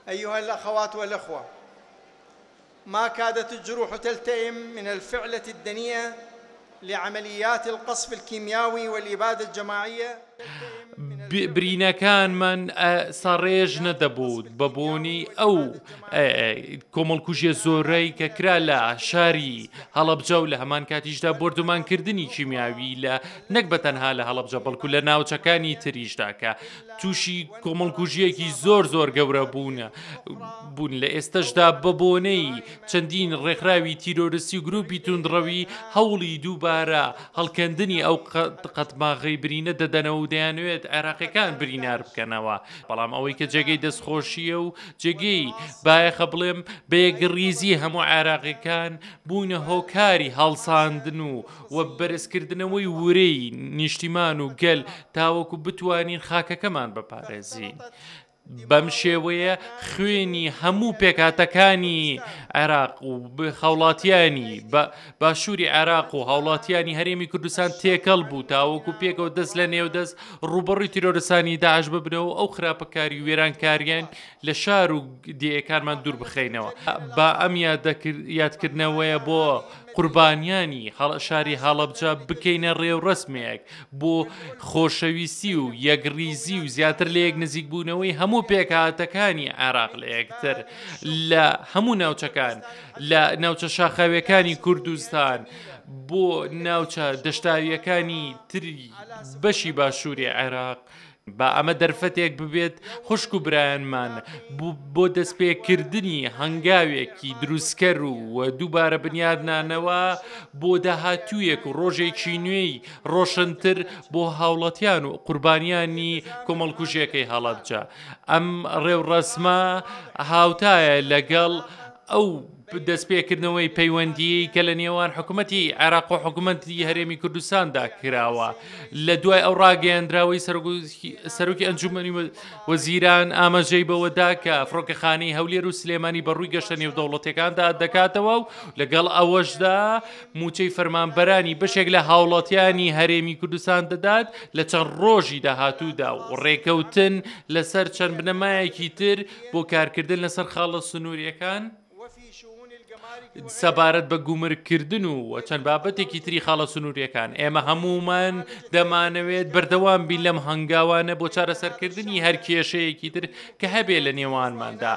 أيها الأخوات والأخوة، ما كادت الجروح تلتئم من الفعلة الدنيئة لعمليات القصف الكيمياوي والإبادة الجماعية. برینەکانمان ساڕێژ نەدەبوو بە بۆنەی ئەو کۆمەڵکوژیە زۆرەی کە کرا لە شاری هەڵەبجە و لە هەمان کاتیشدا بۆردومانکردنی کیمیاوی لە نەک بە تەنها لە هەڵەبجە بەڵکو لە ناوچەکانی تریشدا کە تووشی کۆمەڵکوژیەکی زۆر زۆر گەورە بوون بوون لە ئێستەشدا بە بۆنەی چەندین ڕێکخراوی تیرۆرستی و گروپی توندڕەوی هەوڵی دووبارە هەڵکەندنی ئەو قەتماغەی برینە دەدەنەوە و دەیانەوێت عێراقیەکان برینار بکەنەوە، بەڵام ئەوەی کە جێگەی دەستخۆشییە و جێگەی بایەخە بڵێم بە یەکڕیزی هەموو عێراقیەکان بوونە هۆکاری هەڵساندن و و بەرزکردنەوەی ورەی نیشتیمان و گەل تاوەکو بتوانین خاکەکەمان بپارێزین. بەم شێوەیە خوێنی هەموو پێکهاتەکانی عێراق و هاوڵاتیانی باشووری عێراق و هاوڵاتیانی هەرێمی کوردستان تێکەڵ بوو تاوەکو پێکەوە دەست لە نێو دەست ڕووبەڕووی تیرۆرستانی داعش ببنەوە ئەو خراپەکاری و وێرانکاریان لە شار و دێیەکانمان دوور بخەینەوە. با ئەم یادکردنەوەیە بۆ قوربانیانی شاری هەڵەبجە بکەینە ڕێوڕەسمێک بۆ خۆشەویستی و یەکڕیزی و زیاتر لە یەک نزیکبوونەوەی هەموو پێکهاتەکانی عێراق لە یەکتر لە هەموو ناوچەکان لە ناوچە شاخاویەکانی کوردستان بۆ ناوچە دەشتاویەکانی تری بەشی باشووری عێراق. با ئەمە دەرفەتێک ببێت خوشک و برایانمان بۆ دەستپێکردنی هەنگاوێکی دروستکەر و دووبارە بنیادنانەوە بۆ داهاتوویەک و ڕۆژێکی نوێی ڕۆشنتر بۆ هاوڵاتیان و قوربانیانی کۆمەڵکوژیەکەی هەڵەبجە. ئەم ڕێوڕەسمە هاوتایە لەگەڵ ئەو دەستپێکردنەوەی پەیوەندیی کە لە نێوان حکومەتی عێراق و حکومەتی هەرێمی کوردستاندا کراوە لە دوای ئەو ڕاگەیەندراوەی سەرۆکی ئەنجومەنی وەزیران ئاماژەی بەوەدا کە فڕۆکەخانەی هەولێر و سلێمانی بەڕووی گەشتە نێودەوڵەتیەکاندا دەکاتەوە و لەگەڵ ئەوەشدا موچەی فەرمانبەرانی بەشێک لە هاوڵاتیانی هەرێمی کوردستان دەدات لە چەند ڕۆژی داهاتوودا و ڕێکەوتن لەسەر چەند بنەمایەکی تر بۆ کارکردن لەسەر خاڵە سنووریەکان سەبارەت بە گومرگکردن و چەند بابەتێکی تری خاڵە سنووریەکان ئێمە هەموومان دەمانەوێت بەردەوام بین لەم هەنگاوانە بۆ چارەسەرکردنی هەر کێشەیەکی تر کە هەبێ لە نێوانماندا.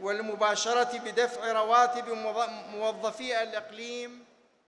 والمباشرة بدفع رواتب موظفي الإقليم.